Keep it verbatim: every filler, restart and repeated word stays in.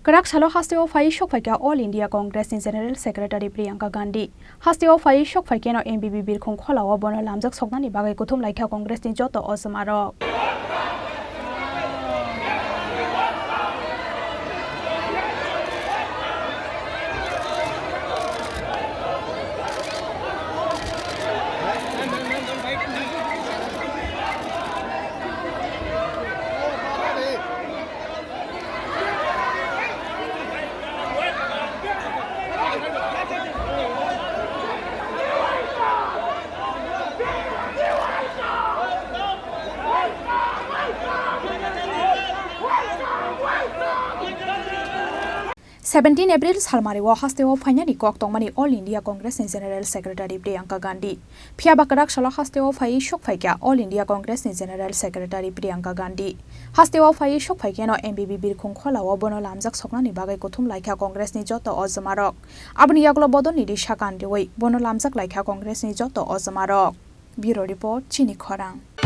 Kwrak salo hasteo phaiwi sokphaikha All India Congress ni General Secretary Priyanka Gandhi. Hasteo phaiwi sokphaikheno M B B birkhung kholao bono lamjak soknani bagwi kuthum laikha Congress ni joto ojomarok. Seventeen April salmario hasteo phainani kok tongmani All India Congress ni General Secretary Priyanka Gandhi. Phiya ba kwrak salo hasteo phaiwi sokphaikha All India Congress ni General Secretary Priyanka Gandhi. Hasteo phaiwi sokphaikheno M B B birkhung kholao bono lamjak soknani bagwi kuthum laikha Congress ni joto ojomarok. Aboni yagulo bodol ni risa kanriwi bono lamjak laikha Congress ni joto ojomarok. Bureau Report, Chini Khorang.